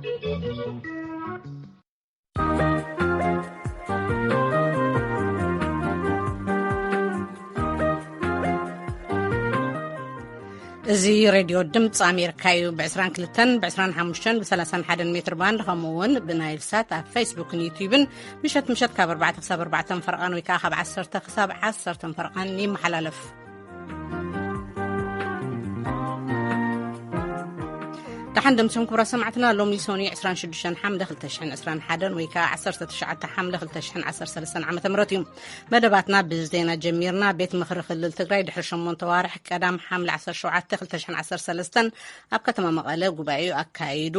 እዚ ሬድዮ ድምፂ ኣሜሪካ እዩ። ብ22፣ ብ25፣ ብ31 ሜትር ባንድ፣ ከምኡ እውን ብናይል ሳት ኣብ ፌስቡክን ዩትዩብን ምሸት ምሸት ካብ ኣርባዕተ ክሳብ ኣርባዕተ ፈርቓን ወይ ከዓ ካብ ዓሰርተ ክሳብ ዓሰርተ ፈርቓን ይመሓላለፍ። ደሓን ደምስም ክቡራት ሰማዕትና፣ ሎሚ ሶኒ ዕስራን ሽዱሽተን ሓምለ ክልተ ሽሕን ዕስራን ሓደን ወይ ከዓ ዓሰርተ ትሽዓተ ሓምለ ክልተ ሽሕን ዓሰርተ ሰለስተን ዓመተ ምህረት እዩ። መደባትና ብዜና ጀሚርና። ቤት ምኽሪ ክልል ትግራይ ድሕሪ ሸሞንተ ዋርሕ ቀዳም ሓምለ ዓሰርተ ሸውዓተ ክልተ ሽሕን ዓሰርተ ሰለስተን ኣብ ከተማ መቐለ ጉባኤኡ ኣካይዱ።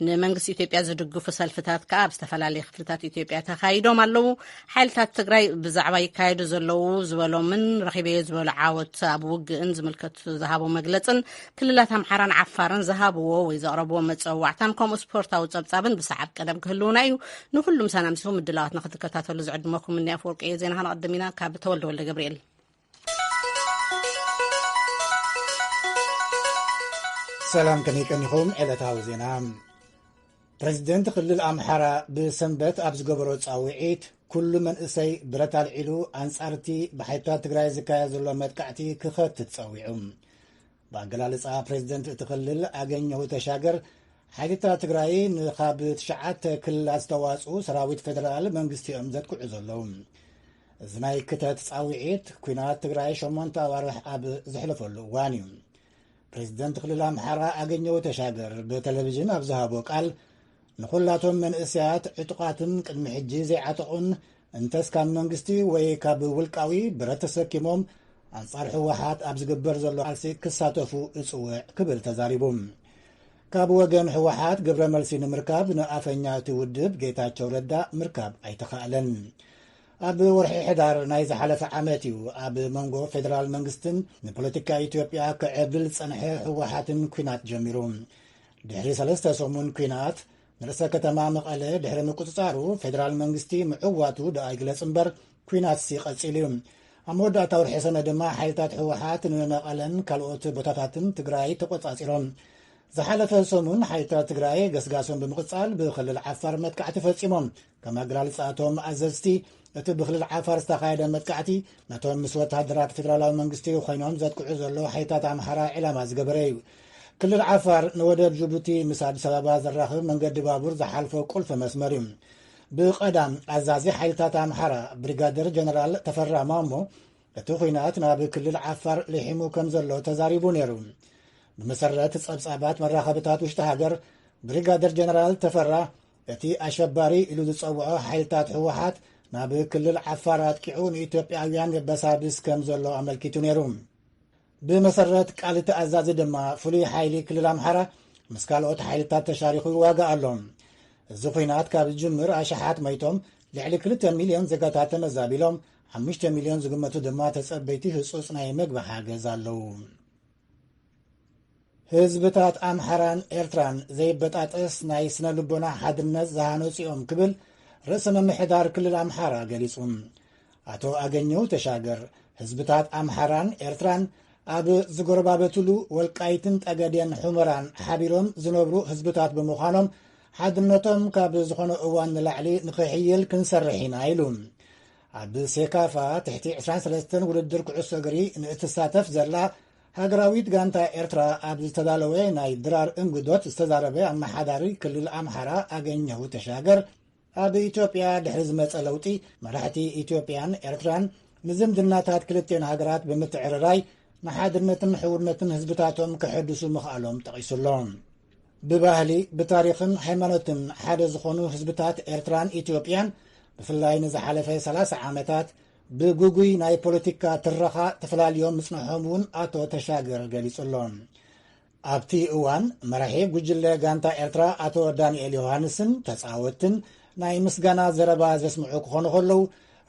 ንመንግስቲ ኢትዮጵያ ዝድግፉ ሰልፍታት ከኣ ኣብ ዝተፈላለዩ ክፍልታት ኢትዮጵያ ተኻይዶም ኣለዉ። ሓይልታት ትግራይ ብዛዕባ ይካየዱ ዘለዉ ዝበሎምን ረኺበዮ ዝበሎ ዓወት ኣብ ውግእን ዝምልከት ዝሃቦ መግለጽን ክልላት ኣምሓራን ዓፋርን ዝሃብዎ ወይ ዘቕረብዎ መጸዋዕታን ከምኡ ስፖርታዊ ጸብጻብን ብሰዓብ ቀደም ክህልውና እዩ። ንኹሉም ሰላም ሲኹም ምድላዋትና ክትከታተሉ ዝዕድመኩም እኒ ኣፈወርቂ እየ። ዜና ከነቐድም ኢና ካብ ተወልደ ወልደ ገብርኤል። ሰላም ከመይ ቀኒኹም? ዕለታዊ ዜና። ፕሬዚደንት ክልል ኣምሓራ ብሰንበት ኣብ ዝገበሮ ጻውዒት፣ ኩሉ መንእሰይ ብረት ኣልዒሉ ኣንጻርቲ ብሓይልታት ትግራይ ዝካየድ ዘሎ መጥቃዕቲ ክኸትት ጸዊዑ። ብኣገላልጻ ፕሬዚደንት እቲ ክልል ኣገኘሁ ተሻገር፣ ሓይልታት ትግራይ ንኻብ ትሽዓተ ክልላት ዝተዋጽኡ ሰራዊት ፌደራል መንግስቲ እዮም ዘጥቅዑ ዘለዉ። እዚ ናይ ክተት ጻውዒት፣ ኲናት ትግራይ ሸሞንተ ኣዋርሕ ኣብ ዘሕለፈሉ እዋን እዩ። ፕሬዚደንት ክልል ኣምሓራ ኣገኘሁ ተሻገር ብቴሌቪዥን ኣብ ዝሃቦ ቃል፣ ንኹላቶም መንእሰያት ዕጡቓትን ቅድሚ ሕጂ ዘይዓጠቑን፣ እንተስ ካብ መንግስቲ ወይ ካብ ውልቃዊ ብረት ተሰኪሞም ኣንጻር ህወሓት ኣብ ዝግበር ዘሎ ቃልሲ ክሳተፉ እጽውዕ ክብል ተዛሪቡ። ካብ ወገን ህወሓት ግብረ መልሲ ንምርካብ ንኣፈኛ እቲ ውድብ ጌታቸው ረዳ ምርካብ ኣይተኻእለን። ኣብ ወርሒ ሕዳር ናይ ዝሓለፈ ዓመት እዩ ኣብ መንጎ ፌደራል መንግስትን ንፖለቲካ ኢትዮጵያ ክዕብል ዝጸንሐ ህወሓትን ኲናት ጀሚሩ። ድሕሪ ሰለስተ ሰሙን ኲናት፣ ንርእሰ ከተማ መቐለ ድሕሪ ምቁጽጻሩ፣ ፌደራል መንግስቲ ምዕዋቱ ደኣ ይግለጽ እምበር፣ ኲናትሲ ቀጺሉ እዩ። ኣብ መወዳእታ ወርሒ ሰነ ድማ ሓይልታት ህወሓት ንመቐለን ካልኦት ቦታታትን ትግራይ ተቆጻጺሮም። ዝሓለፈ ሰሙን ሓይልታት ትግራይ ገስጋሶም ብምቕጻል ብክልል ዓፋር መጥቃዕቲ ፈጺሞም። ከም ኣገላልጻ እቶም ኣዘዝቲ፣ እቲ ብክልል ዓፋር ዝተኻየደ መጥቃዕቲ ነቶም ምስ ወተሃደራት ፌደራላዊ መንግስቲ ኮይኖም ዘጥቅዑ ዘለዉ ሓይልታት ኣምሓራ ዕላማ ዝገበረ እዩ። ክልል ዓፋር ንወደብ ጅቡቲ ምስ ኣዲስ ኣበባ ዘራኽብ መንገዲ ባቡር ዝሓልፎ ቁልፊ መስመር እዩ። ብቐዳም ኣዛዚ ሓይልታት ኣምሓራ ብሪጋደር ጀነራል ተፈራ ማሞ፣ እቲ ኲናት ናብ ክልል ዓፋር ልሒሙ ከም ዘሎ ተዛሪቡ ነይሩ። ብመሰረት ጸብጻባት መራኸብታት ውሽጢ ሃገር፣ ብሪጋደር ጀነራል ተፈራ፣ እቲ ኣሸባሪ ኢሉ ዝጸውዖ ሓይልታት ህወሓት ናብ ክልል ዓፋር ኣጥቂዑ ንኢትዮጵያውያን የበሳብስ ከም ዘሎ ኣመልኪቱ ነይሩ። ብመሰረት ቃል እቲ ኣዛዚ ድማ፣ ፍሉይ ሓይሊ ክልል ኣምሓራ ምስ ካልኦት ሓይልታት ተሻሪኹ ይዋጋእ ኣሎ። እዚ ኲናት ካብ ዝጅምር ኣሽሓት መይቶም፣ ልዕሊ ክልተ ሚልዮን ዜጋታት ተመዛቢሎም፣ ሓሙሽተ ሚልዮን ዝግመቱ ድማ ተጸበይቲ ህጹጽ ናይ መግቢ ሓገዝ ኣለዉ። ህዝብታት ኣምሓራን ኤርትራን ዘይበጣጠስ ናይ ስነ ልቦና ሓድነት ዝሃነጹ እዮም ክብል ርእሰ ምምሕዳር ክልል ኣምሓራ ገሊጹ። ኣቶ ኣገኘሁ ተሻገር፣ ህዝብታት ኣምሓራን ኤርትራን ኣብ ዝጎረባበቱሉ ወልቃይትን ጠገዴን ሑመራን ሓቢሮም ዝነብሩ ህዝብታት ብምዃኖም፣ ሓድነቶም ካብ ዝኾነ እዋን ንላዕሊ ንኽሕይል ክንሰርሕ ኢና ኢሉ። ኣብ ሴካፋ ትሕቲ ዕስራን ሰለስተን ውድድር ኩዕሶ እግሪ ንእትሳተፍ ዘላ ሃገራዊት ጋንታ ኤርትራ ኣብ ዝተዳለወ ናይ ድራር እንግዶት ዝተዛረበ ኣመሓዳሪ ክልል ኣምሓራ ኣገኘሁ ተሻገር፣ ኣብ ኢትዮጵያ ድሕሪ ዝመጸ ለውጢ፣ መራሕቲ ኢትዮጵያን ኤርትራን ንዝምድናታት ክልቲኤን ሃገራት ብምትዕርራይ ንሓድነትን ሕውነትን ህዝብታቶም ከሐድሱ ምኽኣሎም ጠቒሱ ኣሎ። ብባህሊ፣ ብታሪኽን ሃይማኖትን ሓደ ዝኾኑ ህዝብታት ኤርትራን ኢትዮጵያን፣ ብፍላይ ንዝሓለፈ ሰላሳ ዓመታት ብግጉይ ናይ ፖለቲካ ትረኻ ተፈላልዮም ምጽንሖም እውን ኣቶ ተሻገር ገሊጹ ኣሎ። ኣብቲ እዋን፣ መራሒ ጉጅለ ጋንታ ኤርትራ ኣቶ ዳንኤል ዮሃንስን ተጻወትን ናይ ምስጋና ዘረባ ዘስምዑ ክኾኑ ከለዉ፣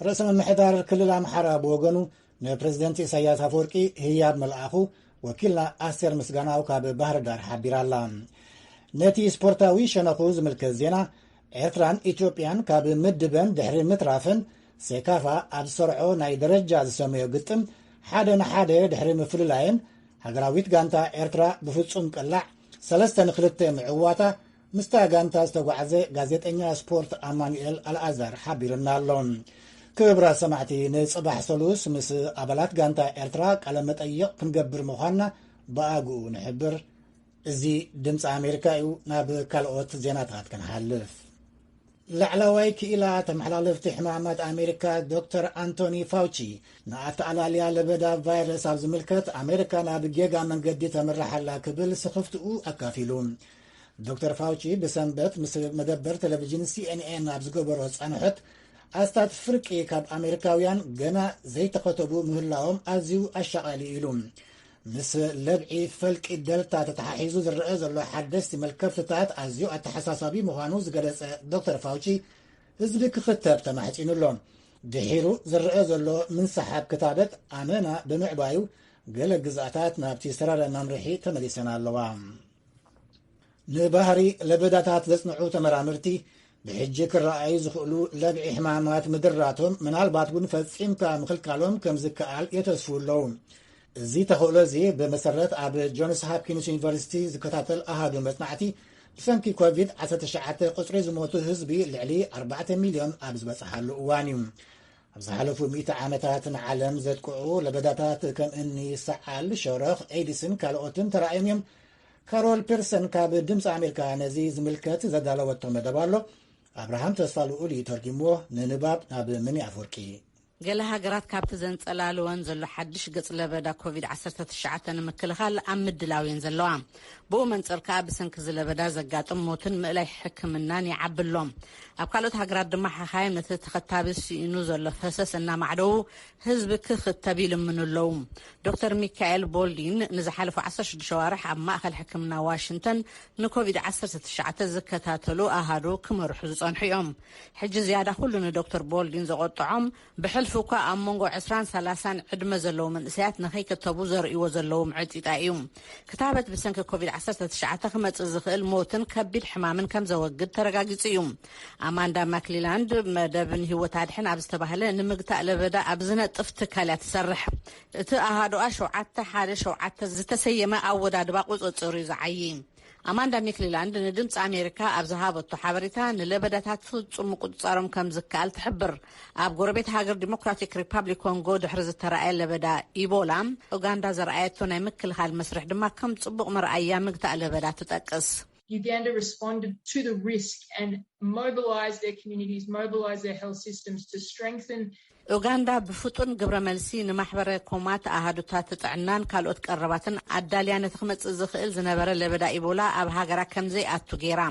ርእሰ ምምሕዳር ክልል ኣምሓራ ብወገኑ፣ ንፕሬዝደንት ኢሳያስ ኣፈወርቂ ህያብ ምልኣኹ ወኪልና ኣስቴር ምስጋናው ካብ ባህር ዳር ሓቢራ ኣላ። ነቲ ስፖርታዊ ሸነኹ ዝምልከት ዜና፣ ኤርትራን ኢትዮጵያን ካብ ምድበን ድሕሪ ምትራፈን፣ ሴካፋ ኣብ ዝሰርዖ ናይ ደረጃ ዝሰመዮ ግጥም ሓደ ንሓደ ድሕሪ ምፍልላየን፣ ሃገራዊት ጋንታ ኤርትራ ብፍጹም ቅላዕ ሰለስተ ንክልተ ምዕዋታ፣ ምስታ ጋንታ ዝተጓዕዘ ጋዜጠኛ ስፖርት ኣማኑኤል ኣልኣዛር ሓቢሩና ኣሎ። ክብራ ሰማዕቲ፣ ንጽባሕ ሰሉስ ምስ ኣባላት ጋንታ ኤርትራ ቃለ መጠይቕ ክንገብር ምዃንና ብኣግኡ ንሕብር። እዚ ድምፂ ኣሜሪካ እዩ። ናብ ካልኦት ዜናታት ክንሓልፍ፣ ላዕለዋይ ክኢላ ተመሓላለፍቲ ሕማማት ኣሜሪካ ዶክተር ኣንቶኒ ፋውቺ፣ ንኣተኣላልያ ለበዳ ቫይረስ ኣብ ዝምልከት ኣሜሪካ ናብ ጌጋ መንገዲ ተምርሓላ ክብል ስኽፍትኡ ኣካፊሉ። ዶክተር ፋውቺ ብሰንበት ምስ መደበር ቴሌቪዥን ሲኤንኤን ኣብ ዝገበሮ ጻንሖት፣ ኣስታት ፍርቂ ካብ ኣሜሪካውያን ገና ዘይተኸተቡ ምህላዎም ኣዝዩ ኣሻቓሊ ኢሉ። ምስ ለብዒ ፈልቂ ደልታ ተተሓሒዙ ዝረአ ዘሎ ሓደስቲ መልከፍትታት ኣዝዩ ኣተሓሳሳቢ ምዃኑ ዝገለጸ ዶክተር ፋውቺ፣ ህዝቢ ክኽተብ ተማሕጺኑ ኣሎ። ድሒሩ ዝረአ ዘሎ ምንስሓብ ክታበት ኣመና ብምዕባዩ፣ ገለ ግዝኣታት ናብቲ ዝተራረ መምርሒ ተመሊሰን ኣለዋ። ንባህሪ ለበዳታት ዘጽንዑ ተመራመርቲ፣ ብሕጂ ክረኣዩ ዝኽእሉ ለብዒ ሕማማት ምድራቶም፣ ምናልባት እውን ፈጺምካ ምኽልካሎም ከም ዝከኣል የተስፉ ኣለዉ። እዚ ተኽእሎ እዚ ብመሰረት ኣብ ጆንስ ሃፕኪንስ ዩኒቨርሲቲ ዝከታተል ኣሃዱ መጽናዕቲ፣ ብሰንኪ ኮቪድ ዓሰርተ ትሽዓተ ቁጽሪ ዝሞቱ ህዝቢ ልዕሊ ኣርባዕተ ሚልዮን ኣብ ዝበጽሓሉ እዋን እዩ። ኣብ ዝሓለፉ ሚእቲ ዓመታት ንዓለም ዘጥቅዑ ለበዳታት ከም እኒ ሰዓል፣ ሸረኽ፣ ኤድስን ካልኦትን ተራእዮም እዮም። ካሮል ፒርሰን ካብ ድምፂ ኣሜሪካ ነዚ ዝምልከት ዘዳለወቶ መደብ ኣሎ። ኣብርሃም ተስፋ ልኡል እዩ ተርጊምዎ፣ ንንባብ ናብ ምኒ ኣፍወርቂ። ገለ ሃገራት ካብቲ ዘንጸላልወን ዘሎ ሓድሽ ገጽ ለበዳ ኮቪድ ዓሰርተ ትሽዓተ ንምክልኻል ኣብ ምድላው እየን ዘለዋ። ብኡ መንጽር ከኣ ብሰንኪ እዚ ለበዳ ዘጋጥም ሞትን ምእላይ ሕክምናን ይዓቢ ኣሎ። ኣብ ካልኦት ሃገራት ድማ ሓኻይም ነቲ ተኸታቢ ስኢኑ ዘሎ ፈሰስ እናማዕደዉ ህዝቢ ክኽተብ ይልምኑ ኣለዉ። ዶክተር ሚካኤል ቦልዲን ንዝሓለፉ ዓሰርተ ሽዱሽተ ኣዋርሕ ኣብ ማእከል ሕክምና ዋሽንግተን ንኮቪድ ዓሰርተ ትሽዓተ ዝከታተሉ ኣሃዱ ክመርሑ ዝጸንሑ እዮም። ሕጂ ዝያዳ ኩሉ ንዶክተር ቦልዲን ዘቖጥዖም፣ ብሕልፊ እኳ ኣብ መንጎ ዕስራን ሰላሳን ዕድመ ዘለዉ መንእሰያት ንኸይክተቡ ዘርእይዎ ዘለዉ ምዕጢጣ እዩ። ክታበት ብሰንኪ ኮቪድ ዓሰርተ ትሽዓተ ክመጽእ ዝኽእል ሞትን ከቢድ ሕማምን ከም ዘወግድ ተረጋጊጹ እዩ። ኣማንዳ ማክሊላንድ መደብ ንህይወት ኣድሕን ኣብ ዝተባህለ ንምግታእ ለበዳ ኣብ ዝነጥፍ ትካል እያ ትሰርሕ። እቲ ኣሃዱኣ ሸውዓተ ሓደ ሸውዓተ ዝተሰየመ ኣወዳድባ ቁጽጽር እዩ ዝዓዪ። ኣማንዳ ሚክሊላንድ ንድምፂ ኣሜሪካ ኣብ ዝሃበቶ ሓበሬታ፣ ንለበዳታት ፍጹም ምቁጽጻሮም ከም ዝከኣል ትሕብር። ኣብ ጎረቤት ሃገር ዲሞክራቲክ ሪፓብሊክ ኮንጎ ድሕሪ ዝተራእየ ለበዳ ኢቦላ፣ ኡጋንዳ ዘርኣየቶ ናይ ምክልኻል መስርሕ ድማ ከም ጽቡቕ መርኣያ ምግታእ ለበዳ ትጠቅስ። Uganda responded to the risk and mobilized their communities, mobilized their health systems to strengthen. ኡጋንዳ ብፍጡን ግብረ መልሲ ንማሕበረ ኮማት፣ ኣሃዱታት ጥዕናን ካልኦት ቀረባትን ኣዳልያ ነቲ ክመጽእ ዝኽእል ዝነበረ ለበዳ ኢቦላ ኣብ ሃገራ ከም ዘይኣቱ ገይራ።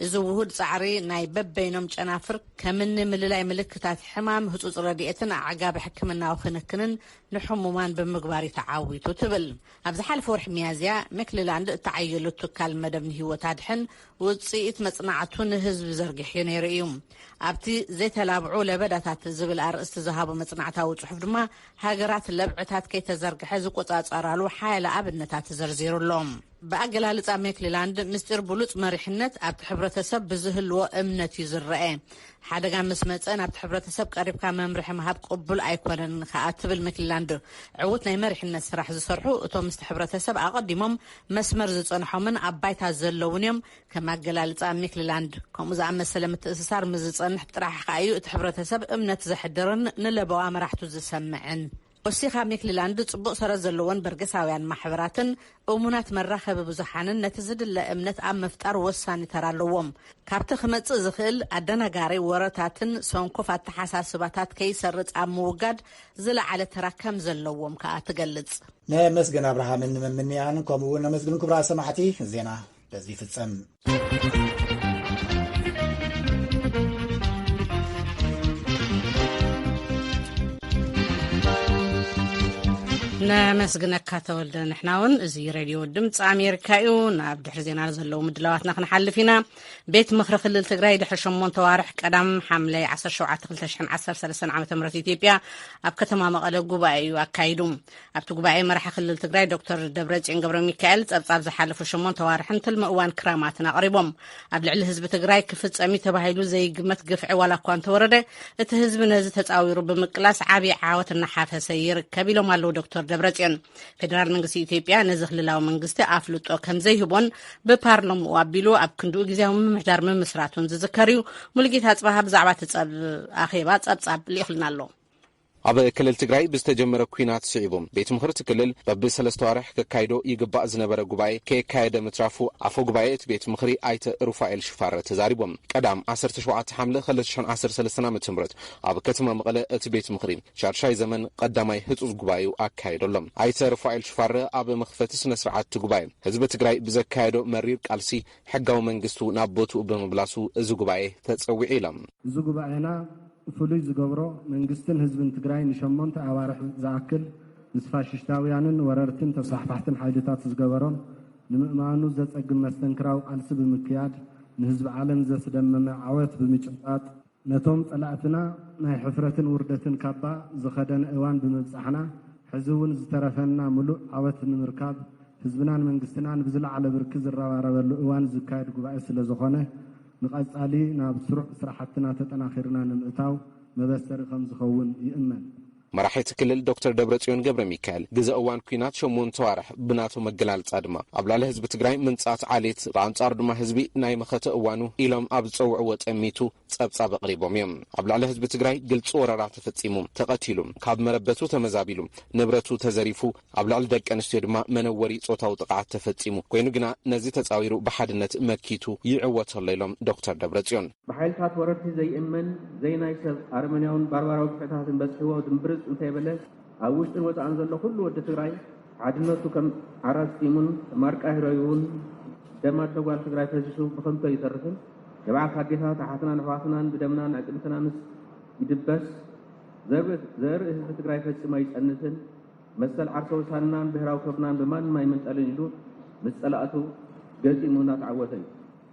እዚ ውሁድ ጻዕሪ ናይ በበይኖም ጨናፍር ከምኒ ምልላይ ምልክታት ሕማም፣ ህጹጽ ረድኤትን ኣዕጋቢ ሕክምናዊ ክንክንን ንሕሙማን ብምግባር እዩ ተዓዊቱ ትብል። ኣብ ዝሓለፈ ወርሒ ሚያዝያ፣ ሜክሊላንድ እተዓየሉ ትካል መደብ ንህይወት ኣድሕን ውጽኢት መጽናዕቱ ንህዝቢ ዘርጊሑ ነይሩ እዩ። ኣብቲ ዘይተላብዑ ለበዳታት ዝብል ኣርእስቲ ዝሃቦ መጽናዕታዊ ጽሑፍ ድማ፣ ሃገራት ለብዕታት ከይተዘርግሐ ዝቆጻጸራሉ ሓያለ ኣብነታት ዘርዚሩ ኣሎ። ብኣገላልጻ ሜክሊላንድ፣ ምስጢር ብሉጽ መሪሕነት ኣብቲ ሕብረተሰብ ብዝህልዎ እምነት እዩ ዝረአ። ሓደጋ ምስ መጸ ናብቲ ሕብረተሰብ ቀሪብካ መምርሒ ምሃብ ቅቡል ኣይኮነን ከኣ ትብል ሜክሊላንድ። ዕዉት ናይ መሪሕነት ስራሕ ዝሰርሑ እቶም ምስቲ ሕብረተሰብ ኣቐዲሞም መስመር ዝጸንሖምን ኣብ ባይታ ዘለውን እዮም። ከም ኣገላልጻ ሜክሊላንድ፣ ከምኡ ዝኣመሰለ ምትእስሳር ምስ ዝጸንሕ ጥራሕ ከኣ እዩ እቲ ሕብረተሰብ እምነት ዘሕድርን ንለበዋ መራሕቱ ዝሰምዕን። ወሲኻ ሜክሊላንድ፣ ጽቡቕ ሰረት ዘለዎን በርገሳውያን ማሕበራትን እሙናት መራኸቢ ብዙሓንን ነቲ ዝድለ እምነት ኣብ ምፍጣር ወሳኒ ተራ ኣለዎም። ካብቲ ክመጽእ ዝኽእል ኣደናጋሪ ወረታትን ሰንኮፍ ኣተሓሳስባታት ከይሰርጽ ኣብ ምውጋድ ዝለዓለ ተራ ከም ዘለዎም ከኣ ትገልጽ። ነመስገን ኣብርሃምን መምንያን፣ ከምኡ እውን ነመስግን ክቡራት ሰማዕቲ። ዜና በዚ ይፍጸም። ነመስግነካ ተወልደ። ንሕና እውን፣ እዚ ሬድዮ ድምፂ ኣሜሪካ እዩ። ናብ ድሕሪ ዜና ዘለዉ ምድላዋትና ክንሓልፍ ኢና። ቤት ምኽሪ ክልል ትግራይ ድሕሪ ሸሞንተ ዋርሕ፣ ቀዳም ሓምለ ዓሰርተ ሸውዓተ ክልተ ሽሕን ዓሰርተ ሰለስተን ዓመተ ምህረት ኢትዮጵያ፣ ኣብ ከተማ መቐለ ጉባኤ እዩ ኣካይዱ። ኣብቲ ጉባኤ መራሒ ክልል ትግራይ ዶክተር ደብረጽዮን ገብረ ሚካኤል፣ ጸብጻብ ዝሓለፉ ሸሞንተ ዋርሕን ትልሚ እዋን ክራማትን ኣቕሪቦም። ኣብ ልዕሊ ህዝቢ ትግራይ ክፍጸም እዩ ተባሂሉ ዘይግመት ግፍዒ ዋላ እኳ እንተወረደ፣ እቲ ህዝቢ ነዚ ተጻዊሩ ብምቅላስ ዓብዪ ዓወት እናሓፈሰ ይርከብ ኢሎም ኣለዉ ዶክተር ደብረጽዮን። ፌደራል መንግስቲ ኢትዮጵያ ነዚ ክልላዊ መንግስቲ ኣፍልጦ ከም ዘይህቦን ብፓርላምኡ ኣቢሉ ኣብ ክንድኡ ግዜያዊ ምምሕዳር ምምስራቱን ዝዝከር እዩ። ሙሉጌታ ጽባሃ ብዛዕባ እቲ ጸብ-፣ ኣኼባ ጸብጻብ ልኢኹልና ኣሎ። ኣብ ክልል ትግራይ ብዝተጀመረ ኲናት ስዒቡ፣ ቤት ምኽሪ እቲ ክልል በብሰለስተ ዋርሕ ከካይዶ ይግባእ ዝነበረ ጉባኤ ከየካየደ ምትራፉ ኣፈ ጉባኤ እቲ ቤት ምኽሪ ኣይተ ሩፋኤል ሽፋረ ተዛሪቦም። ቀዳም ዓሰርተ ሸውዓተ ሓምለ ክልተ ሽሕን ዓሰርተ ሰለስተን ዓመተ ምህረት ኣብ ከተማ መቐለ እቲ ቤት ምኽሪ ሻድሻይ ዘመን ቀዳማይ ህጹጽ ጉባኤኡ ኣካይዱ ኣሎ። ኣይተ ሩፋኤል ሽፋረ ኣብ መኽፈቲ ስነ ስርዓት እቲ ጉባኤ፣ ህዝቢ ትግራይ ብዘካየዶ መሪር ቃልሲ ሕጋዊ መንግስቱ ናብ ቦትኡ ብምምላሱ እዚ ጉባኤ ተጸዊዑ ኢሎም። እዚ ጉባኤና ፍሉይ ዝገብሮ፣ መንግስትን ህዝብን ትግራይ ንሸሞንተ ኣዋርሕ ዝኣክል ምስ ፋሽስታውያንን ወረርትን ተስፋሕፋሕትን ሓይልታት ዝገበሮን ንምእማኑ ዘጸግም መስተንክራዊ ቃልሲ ብምክያድ፣ ንህዝቢ ዓለም ዘስደመመ ዓወት ብምጭባጥ፣ ነቶም ጸላእትና ናይ ሕፍረትን ውርደትን ካባ ዝኸደነ እዋን ብምብጻሕና፣ ሕዚ እውን ዝተረፈና ምሉእ ዓወት ንምርካብ፣ ህዝብናን መንግስትናን ብዝለዓለ ብርኪ ዝረባረበሉ እዋን ዝካየድ ጉባኤ ስለ ዝኾነ፣ ንቐጻሊ ናብ ስሩዕ ስራሕትና ተጠናኺርና ንምእታው መበሰሪ ከም ዝኸውን ይእመን። መራሒ እቲ ክልል ዶክተር ደብረጽዮን ገብረ ሚካኤል፣ ግዘ እዋን ኲናት ሸሞንተ ዋርሕ ብናቶም መገላልጻ ድማ፣ ኣብ ልዕሊ ህዝቢ ትግራይ ምንጻት ዓሌት፣ ብኣንጻሩ ድማ ህዝቢ ናይ መኸተ እዋኑ ኢሎም ኣብ ዝጸውዕዎ ጠሚቱ ጸብጻብ ኣቕሪቦም እዮም። ኣብ ልዕሊ ህዝቢ ትግራይ ግልጺ ወረራ ተፈጺሙ፣ ተቐቲሉ፣ ካብ መረበቱ ተመዛቢሉ፣ ንብረቱ ተዘሪፉ፣ ኣብ ልዕሊ ደቂ ኣንስትዮ ድማ መነወሪ ጾታዊ ጥቕዓት ተፈጺሙ ኮይኑ ግና፣ ነዚ ተጻዊሩ ብሓድነት መኪቱ ይዕወት ኣሎ ኢሎም ዶክተር ደብረጽዮን። ብሓይልታት ወረርቲ ዘይእመን፣ ዘይናይ ሰብ ኣረመኔያውን ባርባራዊ ግፍዕታትን በጽሕዎ ድምብርጽ እንተይበለ፣ ኣብ ውሽጥን ወጻእን ዘሎ ኩሉ ወዲ ትግራይ ሓድነቱ ከም ዓራት ጺሙን ማርቃ ህረዩውን ደም ኣደ ጓል ትግራይ ፈሲሱ ብኸንቱ ኣይተርፍን። ንብዓት ኣዴታት ኣሓትናን ኣሕዋትናን ብደምናን ኣዕጽምትናንስ ይድበስ። ዘርኢ፣ ዘርኢ ህዝቢ ትግራይ ፈጺሙ ኣይጸንትን። መሰል ዓርሰ ውሳንናን ብሄራዊ ክብርናን ብማንም ኣይምንጠልን ኢሉ ምስ ጸላእቱ ገጢሙ እናተዓወተ እዩ።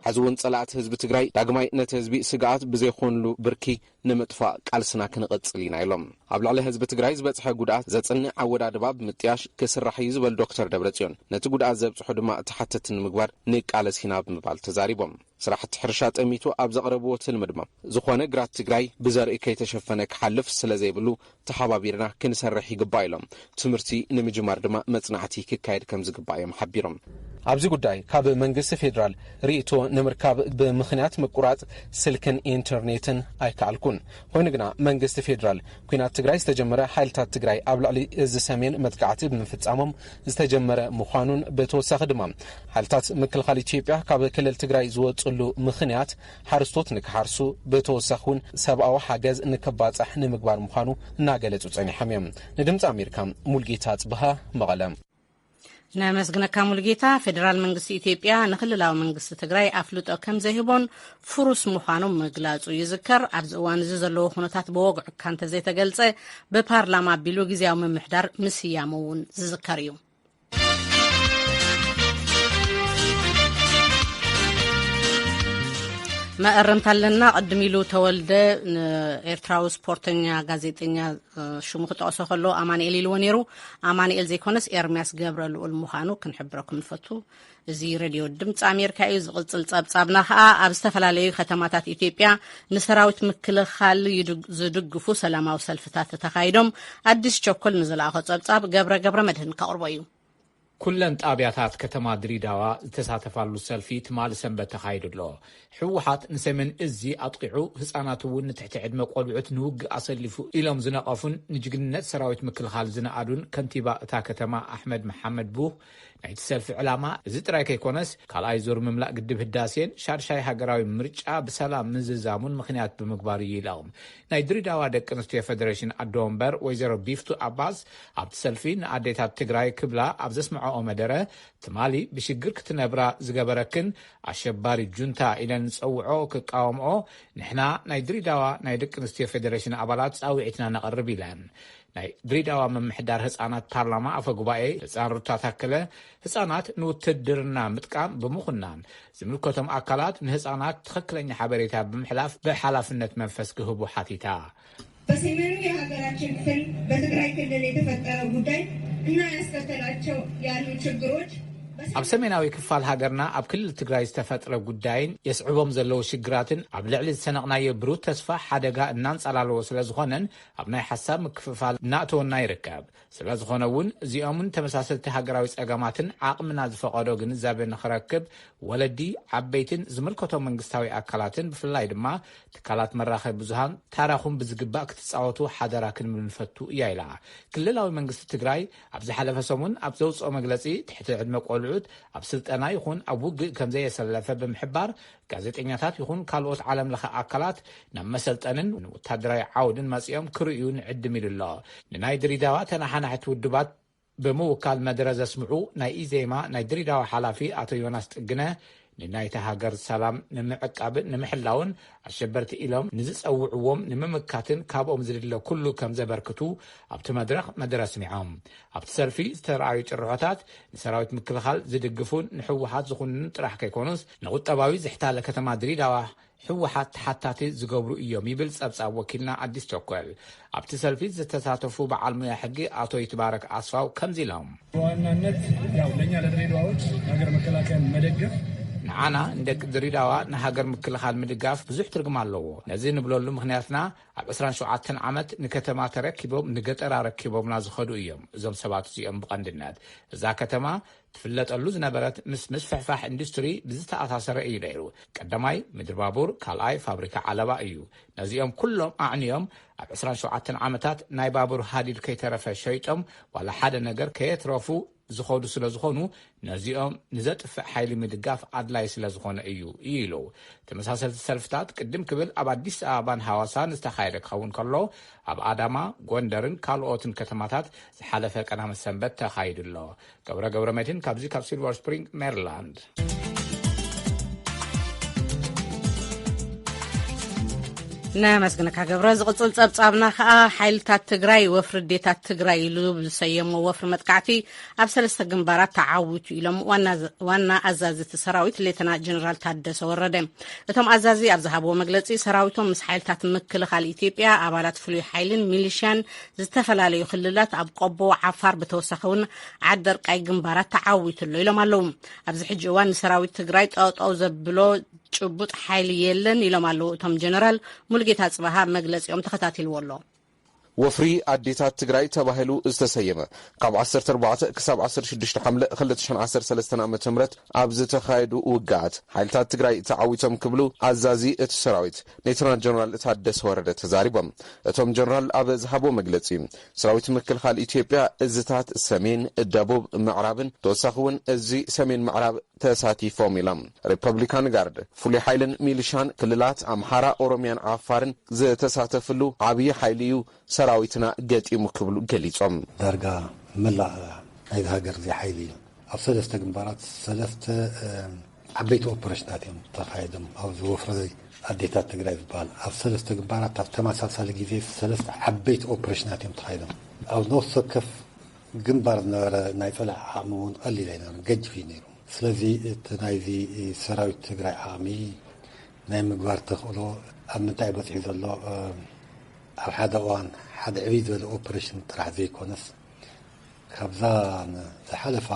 ሕዚ እውን ጸላእቲ ህዝቢ ትግራይ ዳግማይ ነቲ ህዝቢ ስግኣት ብዘይኮንሉ ብርኪ ንምጥፋእ ቃልስና ክንቕጽል ኢና ኢሎም። ኣብ ልዕሊ ህዝቢ ትግራይ ዝበጽሐ ጉድኣት ዘጽንዕ ኣወዳድባ ብምጥያሽ ክስራሕ እዩ ዝበሉ ዶክተር ደብረጽዮን፣ ነቲ ጉድኣት ዘብጽሑ ድማ ተሓተቲ ንምግባር ንቃለስ ኢና ብምባል ተዛሪቦም። ስራሕቲ ሕርሻ ጠሚቱ ኣብ ዘቕረብዎ ትልሚ ድማ፣ ዝኾነ ግራት ትግራይ ብዘርኢ ከይተሸፈነ ክሓልፍ ስለ ዘይብሉ ተሓባቢርና ክንሰርሕ ይግባእ ኢሎም። ትምህርቲ ንምጅማር ድማ መጽናዕቲ ክካየድ ከም ዝግባእ እዮም ሓቢሮም። ኣብዚ ጉዳይ ካብ መንግስቲ ፌዴራል ርእይቶ ንምርካብ ብምኽንያት ምቁራጽ ስልክን ኢንተርኔትን ኣይከኣልኩን። ኮይኑ ግና መንግስቲ ፌዴራል ኲናት ትግራይ ዝተጀመረ ሓይልታት ትግራይ ኣብ ልዕሊ እዚ ሰሜን መጥቃዕቲ ብምፍጻሞም ዝተጀመረ ምዃኑን ብተወሳኺ ድማ ሓይልታት ምክልኻል ኢትዮጵያ ካብ ክልል ትግራይ ዝወፅሉ ምኽንያት ሓረስቶት ንክሓርሱ ብተወሳኺ እውን ሰብኣዊ ሓገዝ ንክባፃሕ ንምግባር ምዃኑ እናገለጹ ጸኒሖም እዮም። ንድምፂ ኣሜሪካ ሙልጌታ ጽብሃ መቐለ። ነመስግነካ ሙሉጌታ። ፌደራል መንግስቲ ኢትዮጵያ ንክልላዊ መንግስቲ ትግራይ ኣፍልጦ ከም ዘይህቦን ፍሩስ ምዃኑ ምግላጹ ይዝከር። ኣብዚ እዋን እዚ ዘለዎ ኩነታት ብወግዒ እኳ እንተዘይተገልጸ፣ ብፓርላማ ኣቢሉ ግዝያዊ ምምሕዳር ምስያሙ እውን ዝዝከር እዩ። መእረምታ ኣለና። ቅድም ኢሉ ተወልደ፣ ንኤርትራዊ ስፖርተኛ ጋዜጠኛ ሽሙ ክጠቕሶ ከሎ ኣማኑኤል ኢልዎ ነይሩ። ኣማኑኤል ዘይኮነስ ኤርምያስ ገብረ ልኡል ምዃኑ ክንሕብረኩም ንፈቱ። እዚ ሬድዮ ድምፂ ኣሜሪካ እዩ። ዝቕፅል ፀብፃብና ከዓ ኣብ ዝተፈላለዩ ከተማታት ኢትዮጵያ ንሰራዊት ምክልኻል ይድግ-፣ ዝድግፉ ሰላማዊ ሰልፍታት ተኻይዶም። ኣዲስ ቸኮል ንዝለኣኾ ፀብፃብ ገብረ ገብረ መድህን ከቕርቦ እዩ። ኩለን ጣብያታት ከተማ ድሪዳዋ ዝተሳተፋሉ ሰልፊ ትማሊ ሰንበት ተኻይዱ ኣሎ። ህወሓት ንሰሜን እዚ ኣጥቒዑ፣ ህፃናት እውን ንትሕቲ ዕድመ ቆልዑት ንውግእ ኣሰሊፉ ኢሎም ዝነቐፉን ንጅግንነት ሰራዊት ምክልኻል ዝነኣዱን ከንቲባ እታ ከተማ ኣሕመድ መሓመድ ቡህ፣ ናይቲ ሰልፊ ዕላማ እዚ ጥራይ ከይኮነስ፣ ካልኣይ ዙር ምምላእ ግድብ ህዳሴን ሻድሻይ ሃገራዊ ምርጫ ብሰላም ምዝዛሙን ምኽንያት ብምግባር እዩ ኢሎም። ናይ ድሪዳዋ ደቂ ኣንስትዮ ፌደሬሽን ኣዶ ወንበር ወይዘሮ ቢፍቱ ኣባስ ኣብቲ ሰልፊ ንኣዴታት ትግራይ ክብላ ኣብ ዘስምዐኦ መደረ፣ ትማሊ ብሽግር ክትነብራ ዝገበረክን ኣሸባሪ ጁንታ ኢለን ዝጸውዖ ክቃወምኦ፣ ንሕና ናይ ድሪዳዋ ናይ ደቂ ኣንስትዮ ፌደሬሽን ኣባላት ጻውዒትና ነቕርብ ኢለን። ናይ ድሪዳዋ ምምሕዳር ህጻናት ፓርላማ ኣፈ ጉባኤ ህጻን ሩታ ታከለ፣ ህጻናት ንውትድርና ምጥቃም ብምኹናን፣ ዝምልከቶም ኣካላት ንህጻናት ትኽክለኛ ሓበሬታ ብምሕላፍ ብሓላፍነት መንፈስ ክህቡ ሓቲታ። በሰሜኑ የሀገራችን ክፍል በትግራይ ክልል የተፈጠረው ጉዳይ እና ያስከተላቸው ያሉ ችግሮች ኣብ ሰሜናዊ ክፋል ሃገርና ኣብ ክልል ትግራይ ዝተፈጥረ ጉዳይን የስዕቦም ዘለዉ ሽግራትን ኣብ ልዕሊ ዝሰነቕናዮ ብሩህ ተስፋ ሓደጋ እናንጸላለዎ ስለ ዝኾነን ኣብ ናይ ሓሳብ ምክፍፋል እናእተወና ይርከብ። ስለ ዝኾነ እውን እዚኦምን ተመሳሰልቲ ሃገራዊ ጸገማትን ዓቕምና ዝፈቐዶ ግንዛቤ ንኽረክብ ወለዲ፣ ዓበይትን ዝምልከቶም መንግስታዊ ኣካላትን ብፍላይ ድማ ትካላት መራኸቢ ብዙሃን ታራኹም ብዝግባእ ክትጻወቱ ሓደራ ክንብል ንፈቱ እያ ኢላ። ክልላዊ መንግስቲ ትግራይ ኣብ ዝሓለፈ ሰሙን ኣብ ዘውፅኦ መግለፂ ትሕቲ ዕድመ ቆልዑት ኣብ ስልጠና ይኹን ኣብ ውግእ ከም ዘየሰለፈ ብምሕባር ጋዜጠኛታት ይኹን ካልኦት ዓለም ለኸ ኣካላት ናብ መሰልጠንን ወታደራዊ ዓውድን መፂኦም ክርእዩ ንዕድም ኢሉ ኣሎ። ንናይ ድሪዳዋ ተናሓናሕቲ ውድባት ብምውካል መደረ ዘስምዑ ናይ ኢዜማ ናይ ድሪዳዋ ሓላፊ ኣቶ ዮናስ ጥግነ ንናይታ ሃገር ሰላም ንምዕቃብን ንምሕላውን ኣሸበርቲ ኢሎም ንዝጸውዕዎም ንምምካትን ካብኦም ዝድለ ኩሉ ከም ዘበርክቱ ኣብቲ መድረኽ መደረ ኣስሚዖም። ኣብቲ ሰልፊ ዝተረኣዩ ጭርሖታት ንሰራዊት ምክልኻል ዝድግፉን ንሕወሓት ዝኹንኑን ጥራሕ ከይኮኑስ ንቁጠባዊ ዝሕታለ ከተማ ድሪዳዋ ህወሓት ተሓታቲ ዝገብሩ እዮም ይብል ጸብጻብ ወኪልና ኣዲስ ቸኮል። ኣብቲ ሰልፊ ዝተሳተፉ በዓል ሙያ ሕጊ ኣቶ ይትባረክ ኣስፋው ከምዚ ኢሎም። በዋናነት ያው ለእኛ ለድሬዳዋዎች ሀገር መከላከያን መደገፍ ንዓና ንደቂ ድሪዳዋ ንሃገር ምክልኻል ምድጋፍ ብዙሕ ትርጉም ኣለዎ። ነዚ ንብለሉ ምኽንያትና ኣብ ዕስራን ሸውዓተን ዓመት ንከተማ ተረኪቦም ንገጠር ኣረኪቦምና ዝኸዱ እዮም እዞም ሰባት እዚኦም ብቐንድነት። እዛ ከተማ ትፍለጠሉ ዝነበረት ምስ ምስፍሕፋሕ ኢንዱስትሪ ብዝተኣሳሰረ እዩ ነይሩ። ቀዳማይ ምድሪ ባቡር፣ ካልኣይ ፋብሪካ ዓለባ እዩ። ነዚኦም ኩሎም ኣዕንዮም ኣብ ዕስራን ሸውዓተን ዓመታት ናይ ባቡር ሃዲድ ከይተረፈ ሸይጦም ዋላ ሓደ ነገር ከየትረፉ ዝኸዱ ስለ ዝኾኑ ነዚኦም ንዘጥፍእ ሓይሊ ምድጋፍ ኣድላይ ስለ ዝኾነ እዩ ኢሉ። ተመሳሰልቲ ሰልፍታት ቅድም ክብል ኣብ ኣዲስ ኣበባን ሃዋሳን ዝተኻየደ ክኸውን ከሎ ኣብ ኣዳማ፣ ጎንደርን ካልኦትን ከተማታት ዝሓለፈ ቀዳመ ሰንበት ተኻይዱ ኣሎ። ገብረ ገብረ መድህን ካብዚ ካብ ሲልቨር ስፕሪንግ ሜሪላንድ። ነመስግነካ ገብረ። ዝቕጽል ጸብጻብና ከኣ ሓይልታት ትግራይ ወፍሪ ኣዴታት ትግራይ ኢሉ ብዝሰየሞ ወፍሪ መጥቃዕቲ ኣብ ሰለስተ ግንባራት ተዓዊቱ ኢሎም ዋና ኣዛዚ እቲ ሰራዊት ሌተና ጀነራል ታደሰ ወረደ። እቶም ኣዛዚ ኣብ ዝሃብዎ መግለጺ ሰራዊቶም ምስ ሓይልታት ምክልኻል ኢትዮጵያ፣ ኣባላት ፍሉይ ሓይልን ሚሊሽያን ዝተፈላለዩ ክልላት ኣብ ቆቦ ዓፋር ብተወሳኺ እውን ዓደርቃይ ግንባራት ተዓዊቱ ኣሎ ኢሎም ኣለዉ። ኣብዚ ሕጂ እዋን ንሰራዊት ትግራይ ጠጠው ዘብሎ ጭቡጥ ሓይሊ የለን ኢሎም ኣለዉ እቶም ጀነራል። ሙሉጌታ ጽባሃ መግለጺኦም ተኸታቲልዎ ኣሎ። ወፍሪ ኣዴታት ትግራይ ተባሂሉ ዝተሰየመ ካብ ዓሰርተ ኣርባዕተ ክሳብ ዓሰርተ ሽዱሽተ ሓምለ ክልተ ሽሕን ዓሰርተ ሰለስተን ዓመተ ምህረት ኣብ ዝተኻየዱ ውግኣት ሓይልታት ትግራይ ተዓዊቶም ክብሉ ኣዛዚ እቲ ሰራዊት ሌተናል ጀነራል ታደሰ ወረደ ተዛሪቦም። እቶም ጀነራል ኣብ ዝሃብዎ መግለፂ ሰራዊት ምክልኻል ኢትዮጵያ እዝታት ሰሜን፣ ደቡብ፣ ምዕራብን ተወሳኺ እውን እዚ ሰሜን ምዕራብ ተሳቲፎም ኢሎም። ሪፐብሊካን ጋርድ፣ ፍሉይ ሓይልን ሚሊሻን ክልላት ኣምሓራ፣ ኦሮሚያን ዓፋርን ዝተሳተፍሉ ዓብዪ ሓይሊ እዩ ሰራዊትና ገጢሙ ክብሉ ገሊጾም። ዳርጋ መላእ ናይዚ ሃገር እዚ ሓይሊ እዩ ኣብ ሰለስተ ግንባራት ሰለስተ ዓበይቲ ኦፐሬሽናት እዮም ተኻይዶም። ኣብዚ ወፍሪ ኣዴታት ትግራይ ዝበሃል ኣብ ሰለስተ ግንባራት ኣብ ተመሳሳሊ ግዜ ሰለስተ ዓበይቲ ኦፐሬሽናት እዮም ተኻይዶም። ኣብ ነፍሲ ወከፍ ግንባር ዝነበረ ናይ ጸላኢ ዓቕሚ እውን ቀሊል ኣይነበረን፣ ገጅፍ እዩ ነይሩ። ስለዚ እቲ ናይዚ ሰራዊት ትግራይ ዓቕሚ ናይ ምግባር ተኽእሎ ኣብ ምንታይ በፂሑ ዘሎ ኣብ ሓደ እዋን ሓደ ዕብይ ዝበለ ኦፕሬሽን ጥራሕ ዘይኮነስ ካብዛ ዝሓለፋ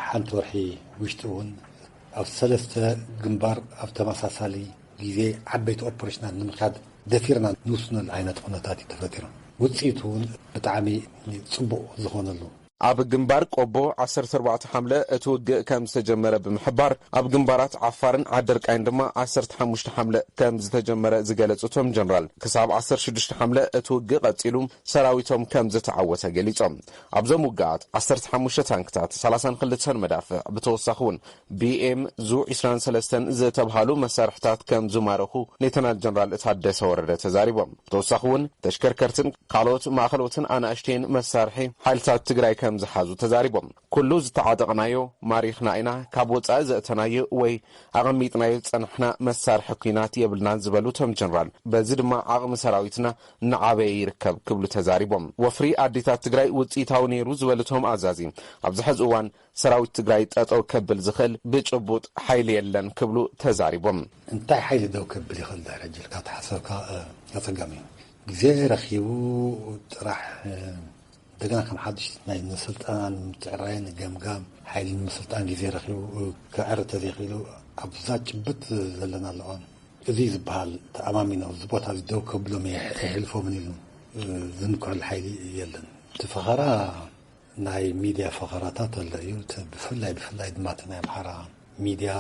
ሓንቲ ወርሒ ውሽጢ እውን ኣብ ሰለስተ ግንባር ኣብ ተመሳሳሊ ግዜ ዓበይቲ ኦፕሬሽናት ንምካድ ደፊርና ንውስነሉ ዓይነት ኩነታት እዩ ተፈጢሩ። ውፅኢቱ እውን ብጣዕሚ ፅቡቕ ዝኾነሉ ኣብ ግንባር ቆቦ ዓሰርተ ኣርባዕተ ሓምለ እቲ ውግእ ከም ዝተጀመረ ብምሕባር ኣብ ግንባራት ዓፋርን ዓደርቃይን ድማ ዓሰርተ ሓሙሽተ ሓምለ ከም ዝተጀመረ ዝገለጹ እቶም ጀነራል ክሳብ ዓሰርተ ሽዱሽተ ሓምለ እቲ ውግእ ቀጺሉ ሰራዊቶም ከም ዝተዓወተ ገሊጾም። ኣብዞም ውግኣት ዓሰርተ ሓሙሽተ ታንክታት፣ ሰላሳን ክልተን መዳፍዕ ብተወሳኺ እውን ቢኤም ዙ ዕስራን ሰለስተን ዝተብሃሉ መሳርሕታት ከም ዝማረኹ ሌተናል ጀነራል ታደሰ ወረደ ተዛሪቦም። ብተወሳኺ እውን ተሽከርከርትን ካልኦት ማእኸሎትን ኣናእሽተይን መሳርሒ ሓይልታት ትግራይ ከም ዝሓዙ ተዛሪቦም። ኩሉ ዝተዓጠቕናዮ ማሪኽና ኢና፣ ካብ ወፃኢ ዘእተናዮ ወይ ኣቐሚጥናዮ ዝፀናሕና መሳርሒ ኲናት የብልናን ዝበሉ እቶም ጀነራል፣ በዚ ድማ ዓቕሚ ሰራዊትና እናዓበየ ይርከብ ክብሉ ተዛሪቦም። ወፍሪ ኣዴታት ትግራይ ውፅኢታዊ ነይሩ ዝበሉ እቶም ኣዛዚ፣ ኣብዚ ሕዚ እዋን ሰራዊት ትግራይ ጠጠው ከብል ዝኽእል ብጭቡጥ ሓይሊ የለን ክብሉ ተዛሪቦም። እንታይ ሓይሊ ደው ከብል ይኽእል ድሕሪ ሕጂ ኢልካ ተሓሰብካ ኣፀጋሚ እዩ። ግዜ ረኺቡ ጥራሕ እንደገና ከም ሓድሽ ናይ ምስልጣን ምትዕራይን ገምጋም ሓይሊ ንምስልጣን ግዜ ረኺቡ ክዕር ተዘይኽኢሉ ኣብዛ ጭብጥ ዘለና ኣለዋን እዚ ዝበሃል ተኣማሚኖ እዚ ቦታ እዚ ደው ከብሎም የሕልፎምን ኢሉ ዝምክረሉ ሓይሊ የለን። እቲ ፈኸራ ናይ ሚድያ ፈኸራታት ኣሎ እዩ። እቲ ብፍላይ ብፍላይ ድማ እቲ ናይ ኣምሓራ ሚድያ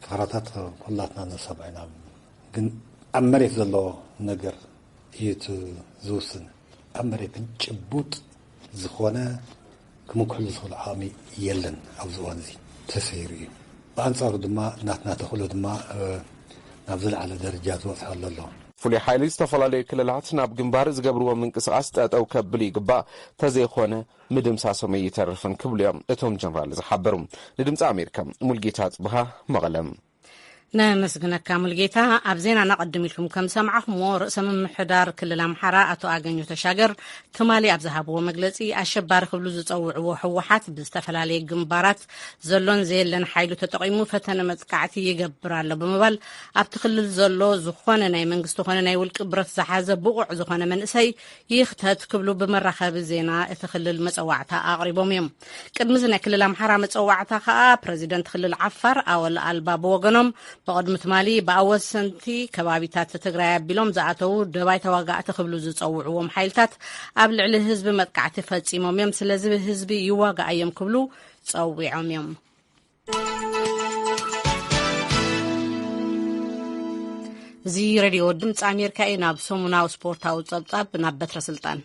ፈኸራታት ኩላትና ንሰምዖ ኢና። ግን ኣብ መሬት ዘሎ ነገር እዩ እቲ ዝውስን። ኣብ መሬት ግን ጭቡጥ ዝኾነ ክምክሕሉ ዝኽእሉ ዓቕሚ የለን። ኣብዚ እዋን እዚ ተሰይሩ እዩ። ብኣንጻሩ ድማ ናትና ተኽእሎ ድማ ናብ ዝለዓለ ደረጃ ዝበጽሓሉ ኣሎ። ፍሉይ ሓይሊ ዝተፈላለዩ ክልላት ናብ ግንባር ዝገብርዎ ምንቅስቓስ ጠጠው ከብል ይግባእ፣ ተዘይኾነ ምድምሳሶም ኣይተርፍን ክብሉ እዮም እቶም ጀነራል ዝሓበሩ። ንድምፂ ኣሜሪካ ሙልጌታ ጽብሃ መቐለም። ነመስግነካ ሙልጌታ። ኣብ ዜና ናቐድም ኢልኩም ከም ሰማዕኹምዎ ርእሰ ምምሕዳር ክልል ኣምሓራ ኣቶ ኣገኘሁ ተሻገር ትማሊ ኣብ ዝሃብዎ መግለፂ ኣሸባሪ ክብሉ ዝፀውዕዎ ህወሓት ብዝተፈላለየ ግንባራት ዘሎን ዘየለን ሓይሉ ተጠቒሙ ፈተነ መጥቃዕቲ ይገብር ኣሎ ብምባል ኣብቲ ክልል ዘሎ ዝኾነ ናይ መንግስቲ ኾነ ናይ ውልቂ ብረት ዝሓዘ ብቑዕ ዝኾነ መንእሰይ ይኽተት ክብሉ ብመራኸቢ ዜና እቲ ክልል መፀዋዕታ ኣቕሪቦም እዮም። ቅድሚ እዚ ናይ ክልል ኣምሓራ መፀዋዕታ ከዓ ፕረዚደንት ክልል ዓፋር ኣወል ኣልባ ብወገኖም ብቕድሚ ትማሊ ብኣወሰንቲ ከባቢታት ትግራይ ኣቢሎም ዝኣተዉ ደባይ ተዋጋእቲ ክብሉ ዝፀውዕዎም ሓይልታት ኣብ ልዕሊ ህዝቢ መጥቃዕቲ ፈፂሞም እዮም፣ ስለዚ ህዝቢ ይዋጋእ እዮም ክብሉ ፀዊዖም እዮም። እዚ ሬድዮ ድምፂ ኣሜሪካ እዩ። ናብ ሰሙናዊ ስፖርታዊ ፀብፃብ ናብ በትረ ስልጣን።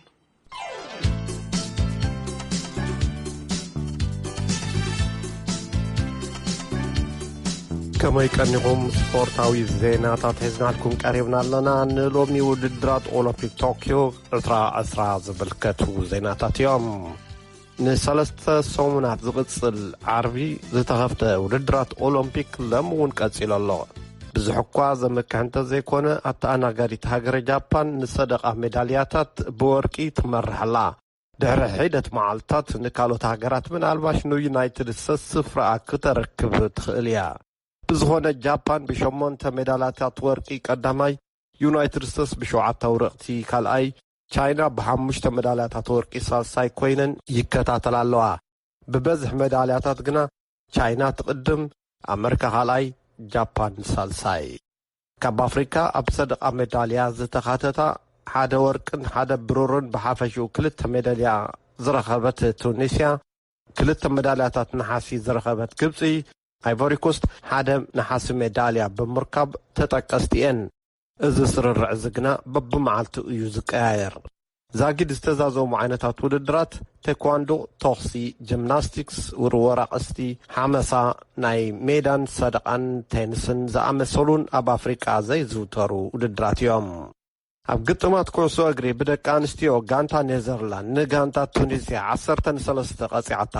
ከመይ ቀኒኹም? ስፖርታዊ ዜናታት ሒዝናልኩም ቀሪብና ኣለና። ንሎሚ ውድድራት ኦሎምፒክ ቶክዮ ዕስራ ዕስራ ዝምልከቱ ዜናታት እዮም። ንሰለስተ ሰሙናት ዝቕጽል ዓርቢ ዝተኸፍተ ውድድራት ኦሎምፒክ ሎም እውን ቀጺሉ ኣሎ። ብዙሕ እኳ ዘመክሕ እንተዘይኮነ፣ ኣተኣናጋዲት ሃገረ ጃፓን ንሰደቓ ሜዳልያታት ብወርቂ ትመርሕ ኣላ። ድሕሪ ሒደት መዓልታት ንካልኦት ሃገራት፣ ምናልባሽ ንዩናይትድ ስቴትስ ስፍራኣ ክተረክብ ትኽእል እያ። ብዝኾነ፣ ጃፓን ብሸሞንተ ሜዳልያታት ወርቂ ቀዳማይ፣ ዩናይትድ ስቴትስ ብሸውዓተ ኣውረቕቲ ካልኣይ፣ ቻይና ብሓሙሽተ ሜዳልያታት ወርቂ ሳልሳይ ኮይነን ይከታተላ ኣለዋ። ብበዝሒ ሜዳልያታት ግና ቻይና ትቕድም፣ ኣመሪካ ካልኣይ፣ ጃፓን ሳልሳይ። ካብ ኣፍሪካ ኣብ ሰደቓ ሜዳልያ ዝተኻተታ ሓደ ወርቅን ሓደ ብሩርን ብሓፈሽኡ ክልተ ሜዳልያ ዝረኸበት ቱኒስያ፣ ክልተ ሜዳልያታት ነሓሲ ዝረኸበት ግብፂ፣ ኣይቮሪኮስት ሓደ ነሓሲ ሜዳልያ ብምርካብ ተጠቀስቲ እየን። እዚ ስርርዕ እዚ ግና በብመዓልቱ እዩ ዝቀያየር። ዛጊድ ዝተዛዘሙ ዓይነታት ውድድራት፣ ቴኳንዶ፣ ተኹሲ፣ ጂምናስቲክስ፣ ውርወራ ቀስቲ፣ ሓመሳ፣ ናይ ሜዳን ሰደቓን ቴኒስን ዝኣመሰሉን ኣብ ኣፍሪቃ ዘይዝውተሩ ውድድራት እዮም። ኣብ ግጥማት ኩዕሶ እግሪ ብደቂ ኣንስትዮ፣ ጋንታ ኔዘርላንድ ንጋንታ ቱኒዝያ ዓሰርተ ንሰለስተ ቀጺዓታ።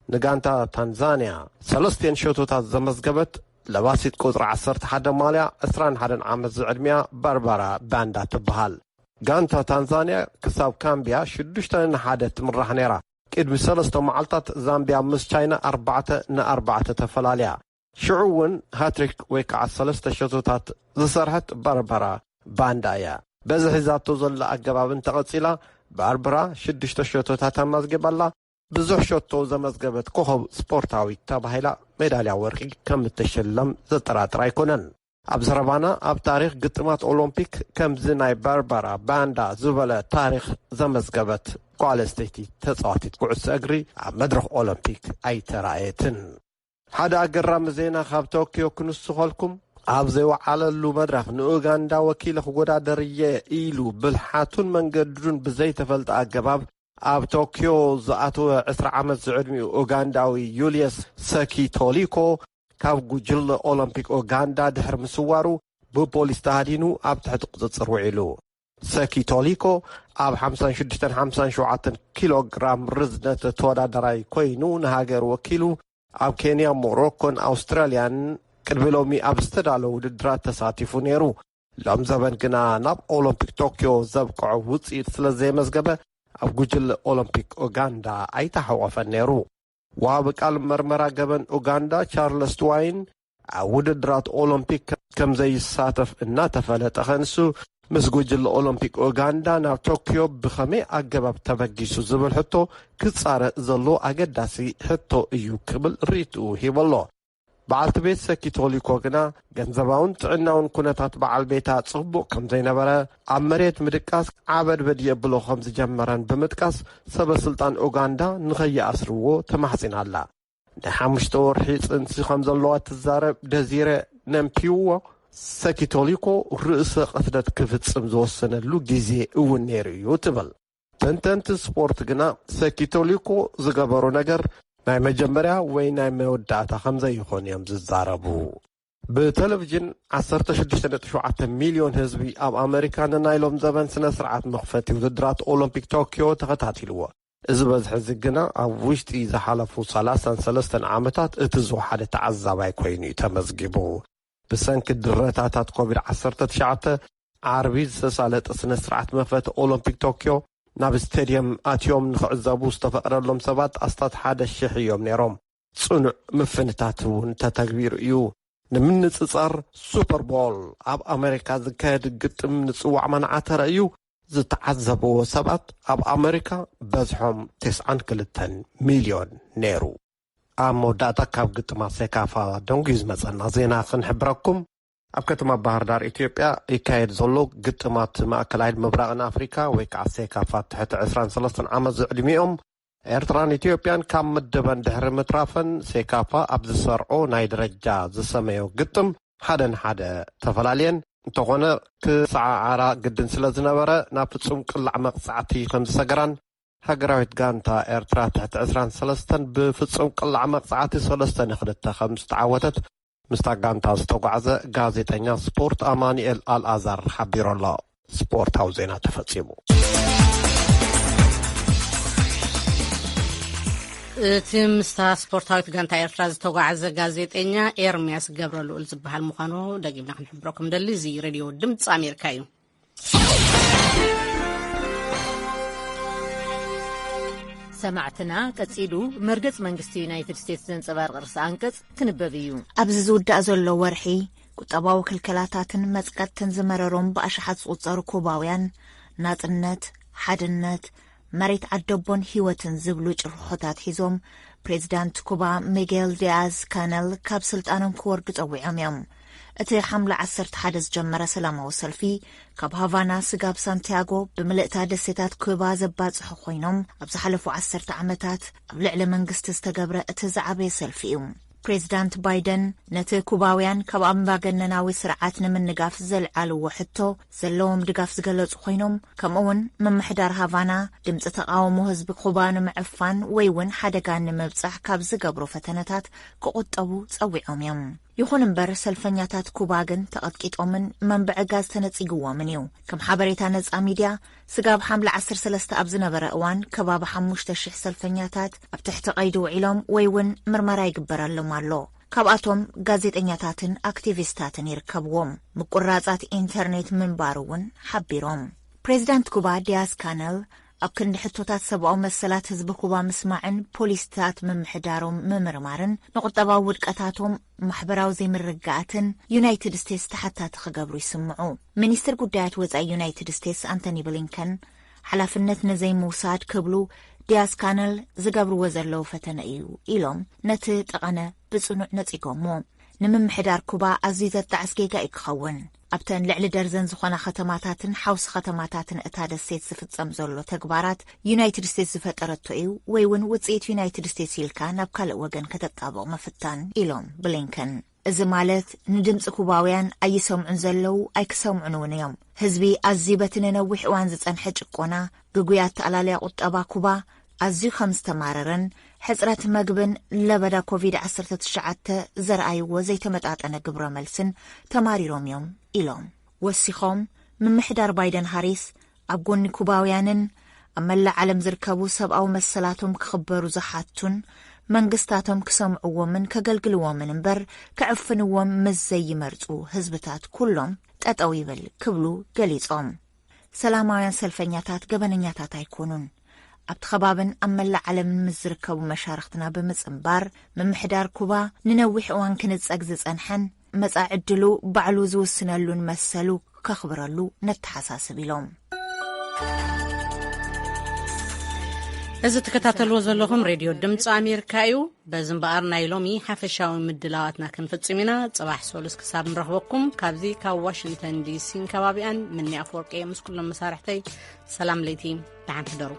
ንጋንታ ታንዛንያ ሰለስቲኤን ሸቶታት ዘመዝገበት ለባሲት ቁጽሪ ዓሰርተ ሓደ ማልያ ዕስራን ሓደን ዓመት ዝዕድሚያ ባርባራ ባንዳ ትበሃል። ጋንታ ታንዛንያ ክሳብ ካምቢያ ሽዱሽተ ንሓደ ትምራሕ ነይራ። ቅድሚ ሰለስተ መዓልታት ዛምቢያ ምስ ቻይና ኣርባዕተ ንኣርባዕተ ተፈላልያ። ሽዑ እውን ሃትሪክ ወይ ከዓ ሰለስተ ሸቶታት ዝሰርሐት ባርባራ ባንዳ እያ። በዚ ሒዛቶ ዘላ ኣገባብ እንተቐጺላ፣ ባርባራ ሽዱሽተ ሸቶታት ኣማዝጊባ ኣላ። ብዙሕ ሸቶ ዘመዝገበት ኮኸብ ስፖርታዊት ተባሂላ ሜዳልያ ወርቂ ከም እትሽለም ዘጠራጥር ኣይኮነን። ኣብ ዘረባና፣ ኣብ ታሪኽ ግጥማት ኦሎምፒክ ከምዚ ናይ ባርባራ ባንዳ ዝበለ ታሪኽ ዘመዝገበት ጓል ኣንስተይቲ ተጻዋቲት ኩዕሶ እግሪ ኣብ መድረኽ ኦሎምፒክ ኣይተራእየትን። ሓደ ኣገራሚ ዜና ካብ ቶክዮ ክንስኸልኩም። ኣብ ዘይወዓለሉ መድረኽ ንኡጋንዳ ወኪለ ክወዳደር እየ ኢሉ ብልሓቱን መንገዱን ብዘይተፈልጠ ኣገባብ ኣብ ቶክዮ ዝኣተወ ዕስራ ዓመት ዝዕድሚኡ ኡጋንዳዊ ዩልየስ ሰኪቶሊኮ ካብ ጉጅለ ኦሎምፒክ ኡጋንዳ ድሕሪ ምስዋሩ ብፖሊስ ተሃዲኑ ኣብ ትሕቲ ቁጽጽር ውዒሉ። ሰኪቶሊኮ ኣብ ሓምሳን ሽዱሽተን ሓምሳን ሸውዓተን ኪሎ ግራም ርዝነት ተወዳዳራይ ኮይኑ ንሃገር ወኪሉ ኣብ ኬንያ፣ ሞሮኮን ኣውስትራልያን ቅድሚ ሎሚ ኣብ ዝተዳለወ ውድድራት ተሳቲፉ ነይሩ። ሎም ዘበን ግና ናብ ኦሎምፒክ ቶክዮ ዘብቅዖ ውፅኢት ስለ ዘየመዝገበ ኣብ ጉጅለ ኦሎምፒክ ኡጋንዳ ኣይተሓቆፈን ነይሩ። ወሃቢ ቃል መርመራ ገበን ኡጋንዳ ቻርለስ ትዋይን ኣብ ውድድራት ኦሎምፒክ ከም ዘይሳተፍ እናተፈለጠ ከንሱ ምስ ጉጅለ ኦሎምፒክ ኡጋንዳ ናብ ቶክዮ ብኸመይ ኣገባብ ተበጊሱ ዝብል ሕቶ ክጻረእ ዘሎ ኣገዳሲ ሕቶ እዩ ክብል ርእይትኡ ሂቡ ኣሎ። በዓልቲ ቤት ሰኪቶሊኮ ግና ገንዘባውን ጥዕናውን ኩነታት በዓል ቤታ ጽቡቕ ከም ዘይነበረ፣ ኣብ መሬት ምድቃስ ዓበድበድ የብሎ ከም ዝጀመረን ብምጥቃስ፣ ሰበ ስልጣን ኡጋንዳ ንኸይኣስርዎ ተማሕጺና ኣላ። ናይ ሓሙሽተ ወርሒ ጽንሲ ከም ዘለዋ ትዛረብ ደዚረ ነምፒዎ፣ ሰኪቶሊኮ ርእሰ ቅትለት ክፍጽም ዝወሰነሉ ግዜ እውን ነይሩ እዩ ትብል። ተንተንቲ ስፖርት ግና ሰኪቶሊኮ ዝገበሮ ነገር ናይ መጀመርያ ወይ ናይ መወዳእታ ከም ዘይኾን እዮም ዝዛረቡ። ብቴሌቪዥን ዓሰርተ ሽዱሽተ ነጥቢ ሸውዓተ ሚልዮን ህዝቢ ኣብ ኣመሪካ ንናይ ሎም ዘበን ስነ ስርዓት መኽፈቲ ውድድራት ኦሎምፒክ ቶክዮ ተኸታቲልዎ። እዚ በዝሒ እዚ ግና ኣብ ውሽጢ ዝሓለፉ ሰላሳን ሰለስተን ዓመታት እቲ ዝወሓደ ተዓዛባይ ኮይኑ እዩ ተመዝጊቡ። ብሰንኪ ድረታታት ኮቪድ ዓሰርተ ትሽዓተ፣ ዓርቢ ዝተሳለጠ ስነ ስርዓት መኽፈቲ ኦሎምፒክ ቶክዮ ናብ ስቴድየም ኣትዮም ንኽዕዘቡ ዝተፈቕደሎም ሰባት ኣስታት ሓደ ሽሕ እዮም ነይሮም። ጽኑዕ ምፍንታት እውን ተተግቢሩ እዩ። ንምንጽጻር፣ ሱፐር ቦል ኣብ ኣመሪካ ዝካየድ ግጥም ንጽዋዕ መናዓተረ እዩ። ዝተዓዘብዎ ሰባት ኣብ ኣመሪካ በዝሖም ተስዓን ክልተን ሚልዮን ነይሩ። ኣብ መወዳእታ ካብ ግጥማት ሴካፋ ደንጉዩ ዝመጸና ዜና ክንሕብረኩም። ኣብ ከተማ ባህር ዳር ኢትዮጵያ ይካየድ ዘሎ ግጥማት ማእከላይን ምብራቕን ኣፍሪካ ወይ ከዓ ሴካፋ ትሕቲ ዕስራን ሰለስተን ዓመት ዝዕድሚኦም ኤርትራን ኢትዮጵያን ካብ ምድበን ድሕሪ ምትራፈን ሴካፋ ኣብ ዝሰርዖ ናይ ደረጃ ዝሰመዮ ግጥም ሓደ ንሓደ ተፈላልየን እንተኾነ ክሰዓዓራ ግድን ስለ ዝነበረ ናብ ፍጹም ቅላዕ መቕጻዕቲ ከም ዝሰገራን ሃገራዊት ጋንታ ኤርትራ ትሕቲ ዕስራን ሰለስተን ብፍጹም ቅላዕ መቕጻዕቲ ሰለስተ ንክልተ ከም ዝተዓወተት ምስታ ጋንታ ዝተጓዕዘ ጋዜጠኛ ስፖርት ኣማኑኤል ኣልኣዛር ሓቢሩ ኣሎ። ስፖርታዊ ዜና ተፈጺሙ። እቲ ምስታ ስፖርታዊት ጋንታ ኤርትራ ዝተጓዕዘ ጋዜጠኛ ኤርምያስ ገብረ ልኡል ዝበሃል ምዃኑ ደጊምና ክንሕብረኩም ደሊ። እዚ ሬድዮ ድምፂ ኣሜሪካ እዩ። ሰማዕትና፣ ቀጺሉ መርገጽ መንግስቲ ዩናይትድ ስቴትስ ዘንጸባርቕ ርእሰ ኣንቀጽ ክንበብ እዩ። ኣብዚ ዝውዳእ ዘሎ ወርሒ፣ ቁጠባዊ ክልከላታትን መጽቀጥትን ዝመረሮም ብኣሽሓት ዝቑጸሩ ኩባውያን፣ ናጽነት፣ ሓድነት፣ መሬት ዓደቦን ህይወትን ዝብሉ ጭርሖታት ሒዞም፣ ፕሬዚዳንት ኩባ ሚጌል ዲያዝ ካነል ካብ ስልጣኖም ክወርዱ ጸዊዖም እዮም። እቲ ሓምለ ዓሰርተ ሓደ ዝጀመረ ሰላማዊ ሰልፊ፣ ካብ ሃቫና ስጋብ ሳንቲያጎ ብምልእታ ደሴታት ኩባ ዘባጽሑ ኮይኖም፣ ኣብ ዝሓለፉ ዓሰርተ ዓመታት ኣብ ልዕሊ መንግስቲ ዝተገብረ እቲ ዝዓበየ ሰልፊ እዩ። ፕሬዚዳንት ባይደን ነቲ ኩባውያን ካብ ኣምባገነናዊ ስርዓት ንምንጋፍ ዘልዓልዎ ሕቶ ዘለዎም ድጋፍ ዝገለጹ ኮይኖም፣ ከምኡውን ምምሕዳር ሃቫና ድምፂ ተቓውሞ ህዝቢ ኩባ ንምዕፋን ወይ እውን ሓደጋ ንምብጻሕ ካብ ዝገብሮ ፈተነታት ክቑጠቡ ጸዊዖም እዮም። ይኹን እምበር፣ ሰልፈኛታት ኩባ ግን ተቐጥቂጦምን መንብዒ ጋዝ ተነጺግዎምን እዩ። ከም ሓበሬታ ነጻ ሚድያ፣ ስጋብ ሓምለ ዓሰርተ ሰለስተ ኣብ ዝነበረ እዋን፣ ከባቢ ሓሙሽተ ሽሕ ሰልፈኛታት ኣብ ትሕቲ ቀይዲ ውዒሎም ወይ እውን ምርመራ ይግበረሎም ኣሎ። ካብኣቶም ጋዜጠኛታትን ኣክቲቪስታትን ይርከብዎም። ምቁራጻት ኢንተርኔት ምንባሩ እውን ሓቢሮም። ፕሬዚዳንት ኩባ ዲያዝ ካነል ኣብ ክንዲ ሕቶታት ሰብኣዊ መሰላት ህዝቢ ኩባ ምስማዕን ፖሊሲታት ምምሕዳሮም ምምርማርን፣ ንቁጠባዊ ውድቀታቶም፣ ማሕበራዊ ዘይምርግጋኣትን ዩናይትድ ስቴትስ ተሓታቲ ክገብሩ ይስምዑ። ሚኒስትር ጉዳያት ወጻኢ ዩናይትድ ስቴትስ ኣንቶኒ ብሊንከን፣ ሓላፍነት ንዘይምውሳድ ክብሉ ዲያዝ ካነል ዝገብርዎ ዘለዉ ፈተነ እዩ ኢሎም ነቲ ጠቐነ ብጽኑዕ ነጺጎሞ። ንምምሕዳር ኩባ ኣዝዩ ዘጣዕስ ጌጋ እዩ ክኸውን። ኣብተን ልዕሊ ደርዘን ዝኾና ከተማታትን ሓውሲ ከተማታትን እታ ደሴት ዝፍጸም ዘሎ ተግባራት ዩናይትድ ስቴትስ ዝፈጠረቶ እዩ ወይ እውን ውጽኢት ዩናይትድ ስቴትስ ኢልካ ናብ ካልእ ወገን ከተጣብቕ ምፍታን ኢሎም ብሊንከን። እዚ ማለት ንድምፂ ኩባውያን ኣይሰምዑን ዘለዉ ኣይክሰምዑን እውን እዮም። ህዝቢ ኣዝዩ በቲ ንነዊሕ እዋን ዝጸንሐ ጭቆና፣ ግጉይ ኣተኣላልያ ቁጠባ ኩባ ኣዝዩ ከም ዝተማረረን ሕጽረት መግብን ለበዳ ኮቪድ ዓሰርተ ትሽዓተ ዘርኣይዎ ዘይተመጣጠነ ግብረ መልስን ተማሪሮም እዮም ኢሎም። ወሲኾም ምምሕዳር ባይደን ሃሪስ ኣብ ጎኒ ኩባውያንን ኣብ መላእ ዓለም ዝርከቡ ሰብኣዊ መሰላቶም ክኽበሩ ዝሓቱን መንግስታቶም ክሰምዕዎምን ከገልግልዎምን እምበር ክዕፍንዎም ምስ ዘይመርጹ ህዝብታት ኩሎም ጠጠው ይበል ክብሉ ገሊጾም። ሰላማውያን ሰልፈኛታት ገበነኛታት ኣይኮኑን። ኣብቲ ከባብን ኣብ መላእ ዓለምን ምስ ዝርከቡ መሻርኽትና ብምጽንባር፣ ምምሕዳር ኩባ ንነዊሕ እዋን ክንጸግ ዝጸንሐን መጻኢ ዕድሉ ባዕሉ ዝውስነሉን መሰሉ ከኽብረሉ ነተሓሳስብ ኢሎም። እዚ ትከታተልዎ ዘለኹም ሬድዮ ድምፂ ኣሜሪካ እዩ። በዚ እምበኣር ናይ ሎሚ ሓፈሻዊ ምድላዋትና ክንፍጽም ኢና። ጽባሕ ሶሉስ ክሳብ ንረኽበኩም ካብዚ ካብ ዋሽንግተን ዲሲን ከባቢኣን ምኒ ኣፈወርቂ ምስ ኩሎም መሳርሕተይ ሰላም ለይቲ፣ ደሓን ሕደሩ።